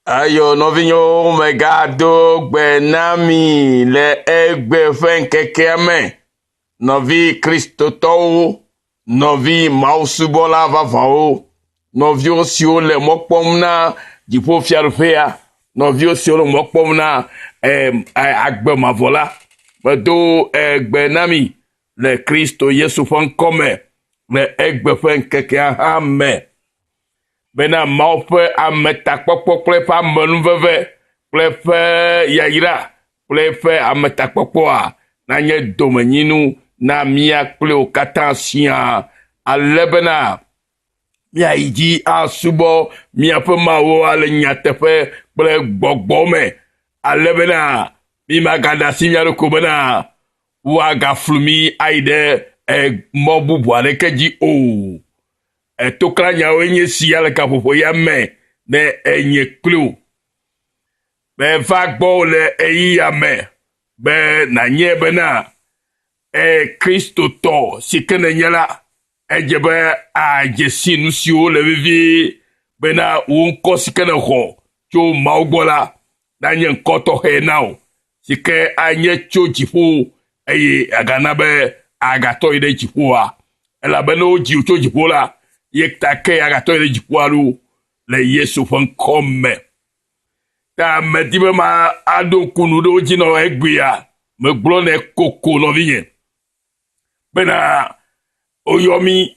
Eyo nɔvinyewo megado gbe na mi le egbe ƒe ŋkekea me. Nɔvi Kristotɔwo, nɔvi mawusubɔla vavãwo, nɔviwo siwo le mɔ kpɔm na dziƒofiaɖuƒea, nɔviwo siwo le mɔ kpɔm na eh, agbe mavɔ la, medo egbe na mi le Kristo Yesu ƒe ŋkɔ me le egbe ƒe ŋkekea hã me. bena Mawu ƒe ametakpɔkpɔ kple eƒe amenuveve kple eƒe yayra kple eƒe ametakpɔkpɔa nanye domenyinu na mía kple wò katã siaa, ale bena míayi dzi asubɔ míaƒe Mawua le nyateƒe kple gbɔgbɔ me, ale bena mímagaɖe asi mía ɖokui bena woagaflu mí ayi ɖe mɔ bubu aɖeke dzi o. Etoklanyawoe nye sia le gaƒoƒo ya me ne enye kpli wò. Meva gbɔwò le ɣeyiɣia me be nànyae bena e Kristotɔ si ke nènye la, edze be adze si nu siwo le vevie bena wò ŋkɔ si ke nèxɔ tso Mawu gbɔ la nanye ŋkɔ tɔxɛ na wò si ke anye tso dziƒo eye agana be agatɔ yi ɖe dziƒoa. Elabe ne wodzi wò tso dziƒo la, ye ta ke agatɔ yi ɖe dziƒoa ɖo le Yesu ƒe ŋkɔ me. Ta medi be ma aɖo ŋku nu ɖewo dzi nɔ egbea. Megblɔnɛ koko nɔvinye bena woyɔ mí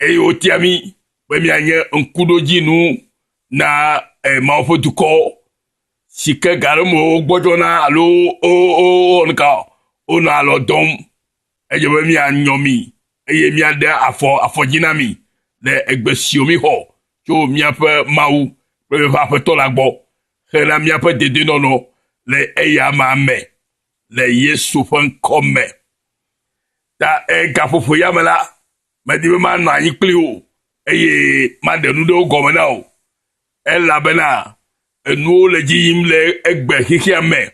eye wotia mí be míanye ŋkuɖodzinu na eh, Mawu ƒe dukɔ si ke ga ɖe me wogbɔdzɔna alo wowɔ nu ka wonɔ alɔ dɔm. Edze be míanyɔ mi eye míade afɔ afɔ dzi na mi le egbe siwo míxɔ tso míaƒe Mawu kple míaƒe Aƒetɔ la gbɔ hena míaƒe dedienɔnɔ le eya amea me le Yesu ƒe ŋkɔ me. Ta egaƒoƒo ya me la, medi be manɔ anyi kpli wò eye maɖe nu ɖewo gɔme na wò elabena enuwo le dzi yim le egbe xexea me,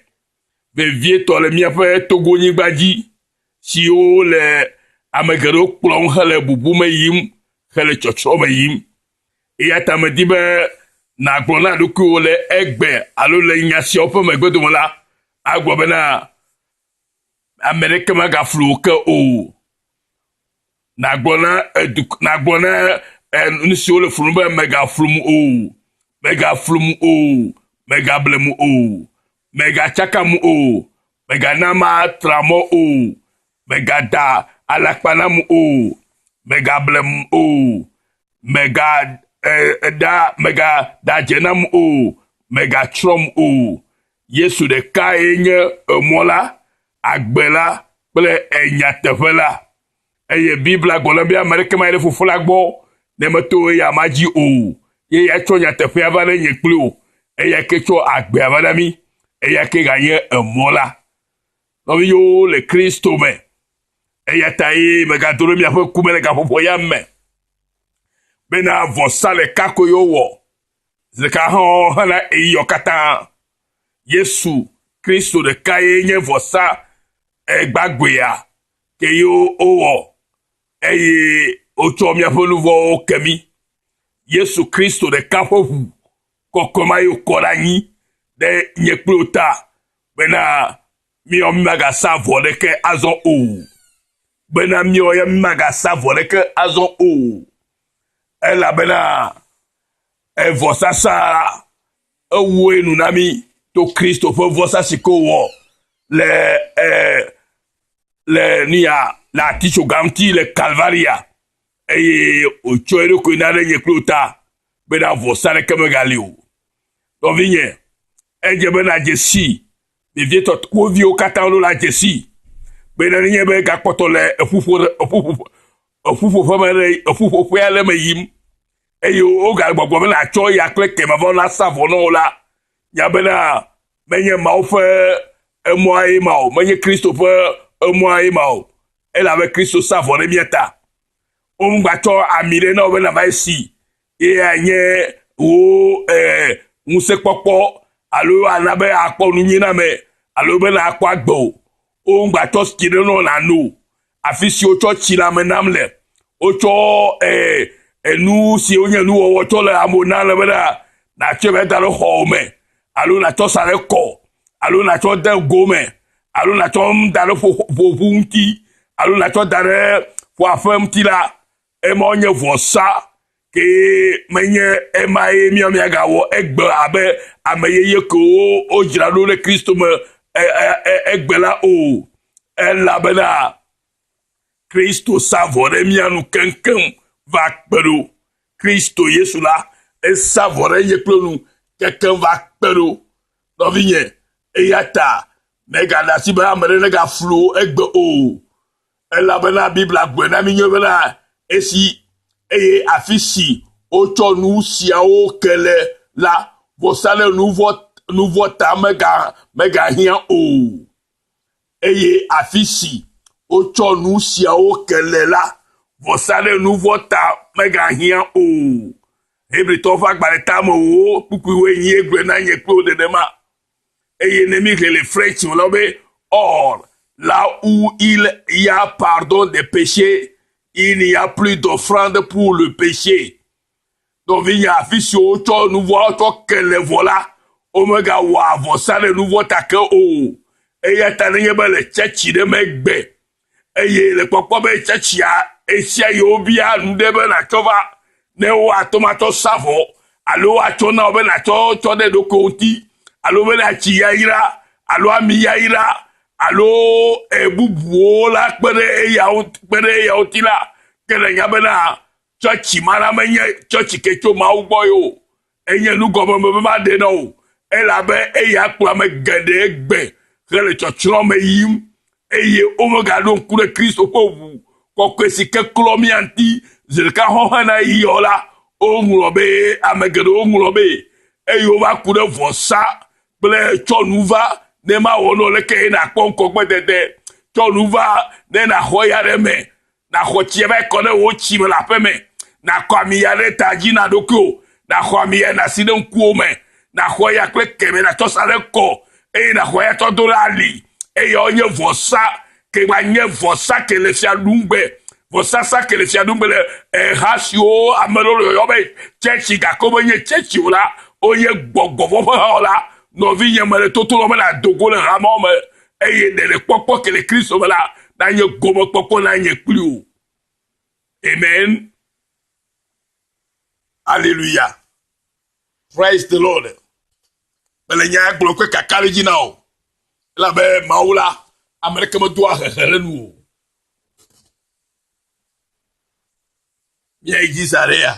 vevietɔ le míaƒe Togonyigba dzi siwo le ame geɖewo kplɔm hele bubu me yim hele tsɔtsrɔ̃ me yim. Eya ta medi be nàgblɔ na ɖokuiwò le egbe alo le nya siawo ƒe megbedome la, agblɔ bena ame ɖeke megaflu wò ke o. Nàgblɔ na edu nàgblɔ na nu siwo le flum be mègaflum o, mègaflum o, mègablem o, mègatsakam o, mègana matra mɔ o, mègada alakpa nam o, mègablem o, mèga da mègada adze nam o, mègatsrɔ̃m o. Yesu ɖekae nye emɔ la, agbe la kple nyateƒe la. Eye Biblia gblɔ na be ame aɖeke mayi ɖe Fofo la gbɔ ne meto eya ma dzi o. Ye ya tsɔ nyateƒea va ɖe nye kpli wò. Eya ke tsɔ agbea va na mí. Eya ke ganye emɔ la. Nɔviwo le Kristo me. Eya ta ye megado ɖe miaƒe ku me le gaƒoƒo ya me. Bena vɔsa ɖeka koe wowɔ. Zi ɖeka hã hena ɣeyiɣiawo katã. Yesu Kristo ɖeka ye nye vɔsa gbagbea ke ye wowɔ eye wotsɔ míaƒe nu vɔ̃wo ke mí. Yesu Kristo ɖeka ƒe ʋu kɔkɔe ma ye wokɔ ɖe anyi ɖe nye kple wò ta bena míawo mímagasa vɔ ɖeke azɔ o. Bena míawo ya mímagasa vɔ ɖeke azɔ o. Elabena evɔsasa ewɔe nu na mí to Kristo ƒe vɔsa si ke wòwɔ le e, le nu ya le atitsoga ŋuti le Kalvaria eye wòtsɔ eɖokui na ɖe nye kple wò ta bena vɔsa ɖeke megali o. Nɔvinye, edze be nàdze sii, vevietɔ wo viwo katã woɖo la dze sii bena nenye be gakpɔtɔ le eƒuƒo eƒuƒo eƒuƒoƒe me ɖe eƒuƒoƒe aɖe me yim eye wogagbɔgblɔ be nàtsɔ eya kple kemɛ nasa vɔ na wò la, nya bena menye Mawu ƒe emɔa ye ma o, menye Kristo ƒe emɔa ye ma o, elabe Kristo sa vɔ ɖe mía ta. Womegbatsɔ ami ɖe na wò be nàva yi si ye anye wò eh, ŋusẽkpɔkpɔ alo ana be akpɔ nu nyui na ame alo be nàkpɔ agbe o. Womegbatsɔ tsi ɖe na wò nàno o. Afi si wotsɔ tsi le ame nam le, wotsɔ eh, enu siwo nye nuwɔwɔ tsɔ le amewo nam le bena Nàtsɔe va da ɖe xɔwò me alo nàtsɔ sa ɖe kɔ alo nàtsɔ de go me alo nàtsɔ da ɖe ƒoʋu ŋuti alo nàtsɔ da ɖe ƒoaƒe ŋuti la, ema nye vɔsa ke menye ema ye míawo míagawɔ egbe abe ame yeye kewo wodzra ɖo ɖe Kristo me egbe la o. Elabena Kristo sa vɔ ɖe mía nu keŋkeŋ va kpe ɖo. Kristo Yesu la, esa vɔ ɖe nye kple nu keŋkeŋ va kpe ɖo. Nɔvinye, eya ta mègaɖe asi be ame ɖe negaflu wò egbe o. Elabena Biblia gblɔe na mí nyuie bena esi eye afi si wotsɔ nu siawo ke le la, vɔsa ɖe nu vɔ̃ ta megahiã o. Eye afi si wotsɔ nu siawo ke le la, vɔsa ɖe nu vɔ̃ ta megahiã o. Hebritɔwo ƒe agbalẽ tamewo kpukpui wuienyi gblɔe na nye kple wò nenema. Eye ne míxlẽ le French me la be or là où il y a pardon des péchés, il n'y a plus d'offrande pour le péché. Nɔvinye, afi si wotsɔ nu vɔ̃ tsɔ ke le vɔ la, womegawɔa vɔsa ɖe nu vɔ̃ ta ke o. Eya ta nenye be le tsɛtsi ɖe megbe eye le kpɔkpɔ be tsɛtsia esia yi wobia nu ɖe be nàtsɔ va ne woate ŋu atsɔ sa vɔ alo woatsɔ na wò be nàtsɔ tsɔ ɖe ɖokuiwò ŋuti alo be nàtsi yayra alo ami yayra alo e bubuwo la kpe ɖe eyawo kpe ɖe eyawo ŋuti la, ke nènya bena Tsɔtsi ma la menye tsɔtsi ke tso Mawu gbɔ ye o. Enye nugɔmeme be maɖe na wò elabe eya kplɔ ame geɖe gbe hele tsɔtsrɔ̃ me yim eye womegaɖo ŋku ɖe Kristo ƒe ʋu kɔkɔe si ke klɔ mía ŋuti zi ɖeka hɔ̃ hena ɣeyiɣi o la, woŋlɔ be ame geɖewo ŋlɔ be eye wova ku ɖe vɔsa kple tsɔ nu va ne mawɔ nɔ leke ye nàkpɔ ŋkɔgbedede, tsɔ nu va ne nàxɔ ya ɖe eme Nàxɔ tsia va kɔ ɖe wò tsi me le aƒe me. Nàkɔ ami ya ɖe ta dzi na ɖokuiwò. Nàxɔ ami ya nàsi ɖe ŋkuwò me. Nàxɔ ya kple keme nàtsɔ sa ɖe kɔ eye nàxɔ ya tsɔ do ɖe ali. Eyawo nye vɔsa ke va nye vɔsa ke le fiaɖuŋgbe. Vɔsasa ke le fiaɖuŋgbe le eha siwo ame ɖewo le yɔyɔ be tsɛtsi gake womenye tsɛtsi o la, wonye gbɔgbɔ vɔ̃ ƒe hawo la. Nɔvinye mele toto lɔ be nàdo go le hameawo me eye ɖeɖekpɔkpɔ ke le Kristo me la nanye gomekpɔkpɔ na nye kpli wò. Amen. Hallelujah. Praise the Lord. Mele nya gblɔ kple kakaɖedzi na wò. Elabe Mawu la, ame ɖeke medoa hehe ɖe nu o. Míayi dzi za ɖe ya.